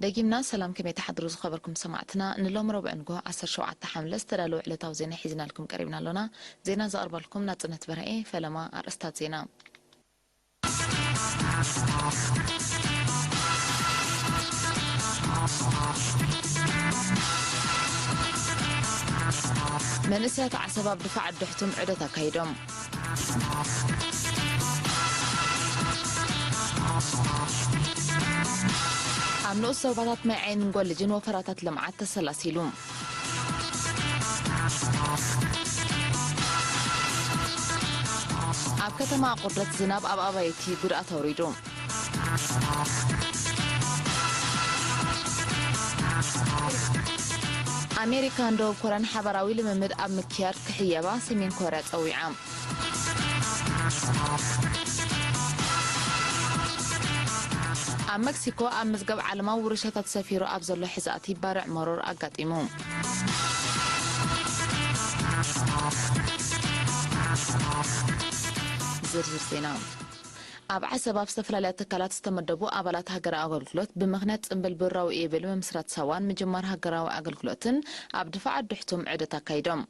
ደጊምና ሰላም፣ ከመይ ትሓድሩ ዝኸበርኩም ሰማዕትና? ንሎሚ ረቡዕ ንግሆ ዓሰርተ ሸውዓተ ሓምለ ዝተዳለወ ዕለታዊ ዜና ሒዝናልኩም ቀሪብና ኣሎና። ዜና ዘቕርበልኩም ናጽነት በርሀ እየ። ፈለማ ኣርእስታት ዜና። መንእሰያት ዓሰብ ኣብ ድፋዕ ኣድሕቱም ዑደት ኣካይዶም። ኣብ ንኡስ ዞባታት ማይ ዓይንን ጎልጅን ወፈራታት ልምዓት ተሰላሲሉ። ኣብ ከተማ ኣቑርደት ዝናብ ኣብ ኣባይቲ ጉድኣት ኣውሪዱ። ኣሜሪካን ደቡብ ኮርያን ሓባራዊ ልምምድ ኣብ ምክያድ ክሕየባ ሰሜን ኮርያ ጸዊዓ። ኣብ መክሲኮ ኣብ መዝገብ ዓለማዊ ውርሻታት ሰፊሩ ኣብ ዘሎ ሕዛእቲ ባርዕ መሮር ኣጋጢሙ። ዝርዝር ዜና። ኣብ ዓሰብ ኣብ ዝተፈላለያ ትካላት ዝተመደቡ ኣባላት ሃገራዊ ኣገልግሎት ብምኽንያት ጽምብል ብራዊ እየ በሉ ምምስራት ሳዋን ምጅማር ሃገራዊ ኣገልግሎትን ኣብ ድፋዕ ኣድሕቱም ዑደት ኣካይዶም።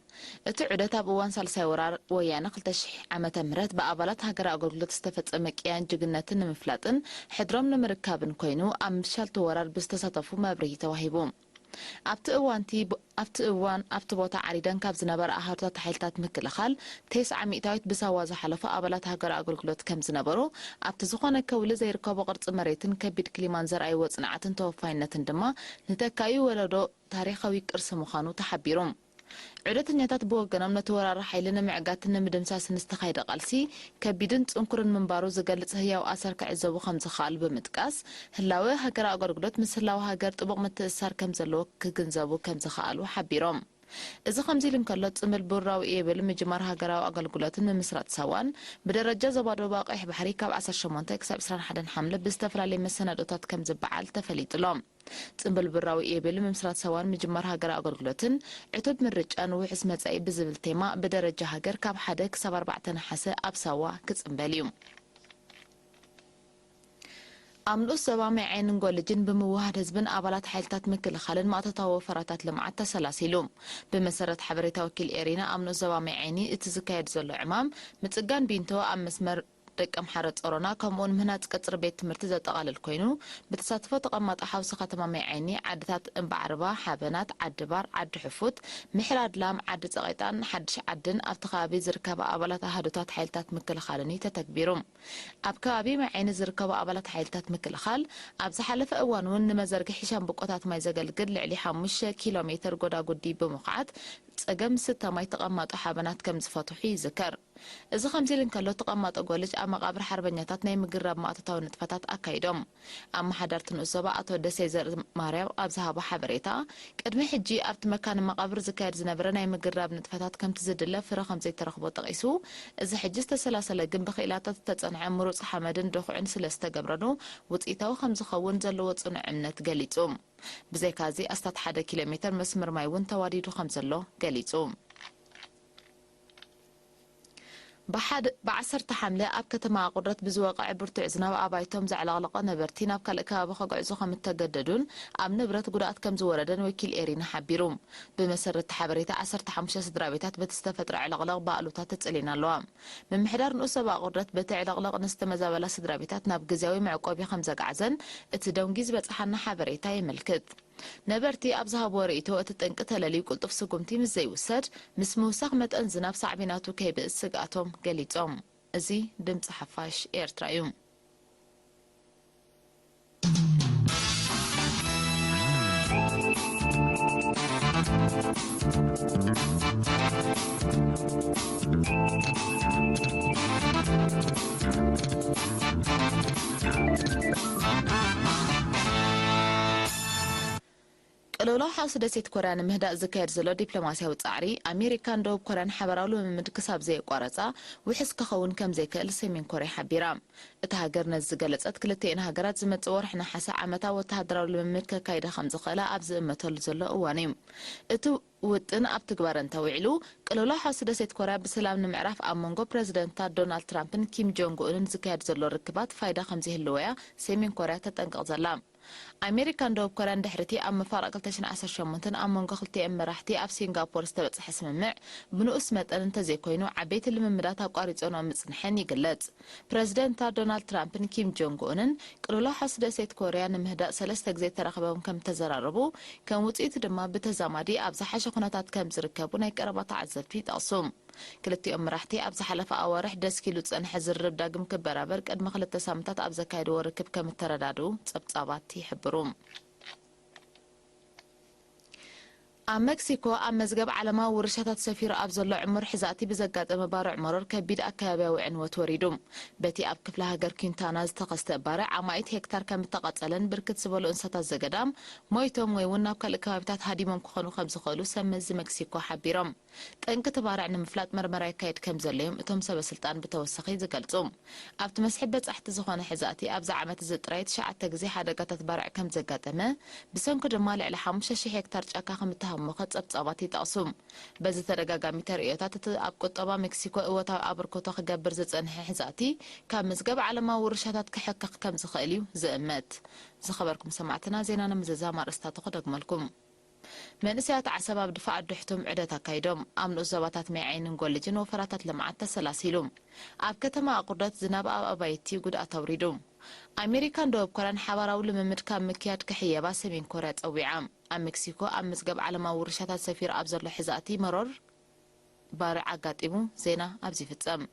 እቲ ዑደት ኣብ እዋን ሳልሳይ ወራር ወያነ ክልተ ሽሕ ዓመተ ምህረት ብኣባላት ሃገራዊ ኣገልግሎት ዝተፈጸመ ቅያን ጅግነትን ንምፍላጥን ሕድሮም ንምርካብን ኮይኑ፣ ኣብ ምሻልቲ ወራር ብዝተሳተፉ መብርሂ ተዋሂቡ። ኣብቲ እዋንቲ ብ-፣ ኣብቲ እዋን ኣብቲ ቦታ ዓሪደን ካብ ዝነበራ ኣሃዱታት ሓይልታት ምክልኻል ተስዓ ሚእታዊት ብሳዋ ዝሓለፉ ኣባላት ሃገራዊ ኣገልግሎት ከም ዝነበሩ፣ ኣብቲ ዝኾነ ከውሊ ዘይርከቦ ቅርጺ መሬትን ከቢድ ክሊማን ዘርኣይዎ ጽንዓትን ተወፋይነትን ድማ ንተካኢ ወለዶ ታሪኻዊ ቅርሲ ምዃኑ ተሓቢሩ። ዑደተኛታት ብወገኖም ነቲ ወራሪ ሓይሊ ንምዕጋትን ንምድምሳስን ዝተኻየደ ቃልሲ ከቢድን ጽንኩርን ምንባሩ ዝገልጽ ህያው ኣሰር ክዕዘቡ ከም ዝኸኣሉ ብምጥቃስ፣ ህላወ ሃገራዊ ኣገልግሎት ምስ ህላወ ሃገር ጥቡቕ ምትእስሳር ከም ዘለዎ ክግንዘቡ ከም ዝኸኣሉ ሓቢሮም። እዚ ከምዚ ኢሉ እንከሎ፣ ጽምብል ብራዊ እየ በሉ ምጅማር ሃገራዊ ኣገልግሎትን ምምስራት ሳዋን ብደረጃ ዞባ ደቡባዊ ቀይሕ ባሕሪ ካብ ዓሰርተ ሸሞንተ ክሳብ ዕስራን ሓደን ሓምለ ብዝተፈላለየ መሰናዶታት ከም ዝበዓል ተፈሊጡ ኣሎ። ጽምብል ብራዊ እየ በሉ ምምስራት ሳዋን ምጅማር ሃገራዊ ኣገልግሎትን ዕቱብ ምርጫን ውሑስ መጻኢ ብዝብል ቴማ ብደረጃ ሃገር ካብ ሓደ ክሳብ ኣርባዕተ ነሓሰ ኣብ ሳዋ ክጽምበል እዩ። ኣብ ንኡስ ዞባ ማይ ዓይንን ጎልጅን ብምውህሃድ ህዝብን ኣባላት ሓይልታት ምክልኻልን ማእቶታዊ ወፈራታት ልምዓት ተሰላሲሉ። ብመሰረት ሓበሬታ ወኪል ኤሪና፣ ኣብ ንኡስ ዞባ ማይ ዓይኒ እቲ ዝካየድ ዘሎ ዕማም ምጽጋን ቢንቶ ኣብ መስመር ደቀምሓረ ጾሮና፣ ከምኡውን ምህናጽ ቀጽሪ ቤት ትምህርቲ ዘጠቓልል ኮይኑ፣ ብተሳትፎ ተቐማጦ ሓውሲ ከተማ ማይ ዓይኒ፣ ዓድታት እምባዕርባ፣ ሓበናት፣ ዓዲ ባር፣ ዓዲ ሕፉት፣ ምሕራድ ላም፣ ዓዲ ጸቒጣን ሓድሽ ዓድን ኣብቲ ከባቢ ዝርከባ ኣባላት ኣሃዱታት ሓይልታት ምክልኻልን እዩ ተተግቢሩ። ኣብ ከባቢ ማይ ዓይኒ ዝርከቡ ኣባላት ሓይልታት ምክልኻል፣ ኣብ ዝሓለፈ እዋን እውን ንመዘርግሒ ሻምብቆታት ማይ ዘገልግል ልዕሊ ሓሙሽተ ኪሎ ሜትር ጎዳጉዲ ብምኹዓት፣ ጸገም ዝስተ ማይ ተቐማጦ ሓበናት ከም ዝፈትሑ ይዝከር። እዚ ከምዚ ኢሉ እንከሎ፣ ተቐማጦ ጎልጅ ኣብ መቓብር ሓርበኛታት ናይ ምግርራብ ማእቶታዊ ንጥፈታት ኣካይዶም። ኣመሓዳርቲ ንኡስ ዞባ ኣቶ ደሴ ዘርማርያም ኣብ ዝሃቦ ሓበሬታ፣ ቅድሚ ሕጂ ኣብቲ መካነ መቓብር ዝካየድ ዝነበረ ናይ ምግርራብ ንጥፈታት ከምቲ ዝድለ ፍረ ከም ዘይተረኽቦ ጠቒሱ፣ እዚ ሕጂ ዝተሰላሰለ ግን ብክኢላታት ዝተጸንዐ ምሩጽ ሓመድን ድኹዕን ስለ ዝተገብረሉ ውጽኢታዊ ከም ዝኸውን ዘለዎ ጽኑዕ እምነት ገሊጹ። ብዘይካዚ፣ ኣስታት ሓደ ኪሎ ሜተር መስመር ማይ እውን ተዋዲዱ ከም ዘሎ ገሊጹ። ብሓደ፣ ብዓሰርተ ሓምለ ኣብ ከተማ ኣቑርደት ብዝወቐዐ ብርቱዕ ዝናብ ኣባይቶም ዘዕለቕለቐ ነበርቲ ናብ ካልእ ከባቢ ከግዕዙ ከም እተገደዱን ኣብ ንብረት ጉድኣት ከም ዝወረደን ወኪል ኤሪና ሓቢሩ። ብመሰረት እቲ ሓበሬታ፣ ዓሰርተ ሓሙሽተ ስድራ ቤታት በቲ ዝተፈጥረ ዕልቕልቕ ብኣሉታ ተጸልየን ኣለዋ። ምምሕዳር ንኡስ ዞባ ኣቑርደት በቲ ዕልቕልቕ ንዝተመዛበላ ስድራ ቤታት ናብ ግዝያዊ መዕቆቢ ከም ዘግዓዘን እቲ ደንጉዩ ዝበጽሓና ሓበሬታ የመልክት። ነበርቲ ኣብ ዝሃብዎ ርእይቶ፣ እቲ ጠንቂ ተለልዩ ቅልጡፍ ስጉምቲ ምስ ዘይውሰድ፣ ምስ ምውሳኽ መጠን ዝናብ ሳዕቤናቱ ከይብእስ ስግኣቶም ገሊጾም። እዚ ድምጺ ሓፋሽ ኤርትራ እዩ። ቅልውላው ሓውሲ ደሴት ኮርያ ንምህዳእ ዝካየድ ዘሎ ዲፕሎማስያዊ ጻዕሪ፣ ኣሜሪካን ደቡብ ኮርያን ሓበራዊ ልምምድ ክሳብ ዘየቋረጻ፣ ውሑስ ክኸውን ከም ዘይክእል ሰሜን ኮርያ ሓቢራ። እታ ሃገር ነዚ ዝገለጸት፣ ክልቲኤን ሃገራት ዝመጽእ ወርሒ ነሓሰ ዓመታዊ ወተሃደራዊ ልምምድ ከካይዳ ከም ዝኽእላ ኣብ ዝእመተሉ ዘሎ እዋን እዩ። እቲ ውጥን ኣብ ትግባረ እንተውዒሉ፣ ቅልውላው ሓውሲ ደሴት ኮርያ ብሰላም ንምዕራፍ ኣብ መንጎ ፕረዚደንታት ዶናልድ ትራምፕን ኪም ጆንግ ኡንን ዝካየድ ዘሎ ርክባት ፋይዳ ከም ዘይህልዎ እያ ሰሜን ኮርያ ተጠንቅቕ ዘላ። ኣሜሪካን ደቡብ ኮርያን ድሕሪቲ ኣብ መፋርቕ ክልተ ሽሕን ዓሰርተ ሸሞንተን ኣብ መንጎ ክልቲኦም መራሕቲ ኣብ ሲንጋፖር ዝተበጽሐ ስምምዕ ብንኡስ መጠን እንተዘይኮይኑ ዓበይቲ ልምምዳት ኣቋሪጾንኦ ምጽንሐን ይግለጽ። ፕረዚደንታት ዶናልድ ትራምፕን ኪም ጆንግ ኡንን ቅልውላው ሓውሲ ደሴት ኮርያ ንምህዳእ ሰለስተ ግዜ ተራኺቦም ከም እተዘራረቡ፣ ከም ውጽኢቱ ድማ ብተዛማዲ ኣብ ዝሓሸ ኩነታት ከም ዝርከቡ ናይ ቀረባ ተዓዘብቲ ይጠቕሱ። ክልቲኦም መራሕቲ ኣብ ዝሓለፈ ኣዋርሕ ደስኪሉ ዝጸንሐ ዝርርብ ዳግም ክበራበር ቅድሚ ክልተ ሳምንታት ኣብ ዘካየድዎ ርክብ ከም እተረዳድኡ ጸብጻባት ይሕብሩ። ኣብ መክሲኮ ኣብ መዝገብ ዓለማዊ ውርሻታት ሰፊሩ ኣብ ዘሎ ዕሙር ሕዛእቲ ብዘጋጠመ ባርዕ መሮር ከቢድ ኣከባቢያዊ ዕንወት ወሪዱ። በቲ ኣብ ክፍለ ሃገር ኪንታና ዝተኸስተ ባርዕ ኣማኢት ሄክታር ከም እተቓጸለን ብርክት ዝበሉ እንስሳታት ዘገዳም ሞይቶም ወይ እውን ናብ ካልእ ከባቢታት ሃዲሞም ክኾኑ ከም ዝኽእሉ ሰብ መዚ መክሲኮ ሓቢሮም። ጠንቂ እቲ ባርዕ ንምፍላጥ መርመራ የካይድ ከም ዘሎ እዮም እቶም ሰበ ስልጣን ብተወሳኺ ዝገልጹ። ኣብቲ መስሕብ በጻሕቲ ዝኾነ ሕዛእቲ ኣብዚ ዓመት እዚ ጥራይ ትሽዓተ ግዜ ሓደጋታት ባርዕ ከም ዘጋጠመ፣ ብሰንኩ ድማ ልዕሊ ሓሙሽተ ሽሕ ሄክታር ጫካ ከም እተሃሞኸ ጸብጻባት ይጠቕሱ። በዚ ተደጋጋሚ ተርእዮታት እቲ ኣብ ቁጠባ ሜክሲኮ እወታዊ ኣበርክቶ ክገብር ዝጸንሐ ሕዛእቲ ካብ መዝገብ ዓለማዊ ውርሻታት ክሕከኽ ከም ዝኽእል እዩ ዝእመት። ዝኸበርኩም ሰማዕትና ዜናና ምዝዛም ኣርእስታቱ ክደግመልኩም። መንእሰያት ዓሰብ ኣብ ድፋዕ ኣዶሕቶም ዑደት ኣካይዶም። ኣብ ንኡስ ዞባታት ማይ ዓይንን ጎልጅን ወፈራታት ልምዓት ተሰላሲሉ። ኣብ ከተማ ኣቑርደት ዝናብ ኣብ ኣባይቲ ጉድኣት ኣውሪዱ። ኣሜሪካን ደቡብ ኮርያን ሓባራዊ ልምምድ ካብ ምክያድ ክሕየባ ሰሜን ኮርያ ጸዊዓ። ኣብ ሜክሲኮ ኣብ መዝገብ ዓለማዊ ውርሻታት ሰፊሩ ኣብ ዘሎ ሕዛእቲ መሮር ባርዕ ኣጋጢሙ። ዜና ኣብዚ ይፍጸም።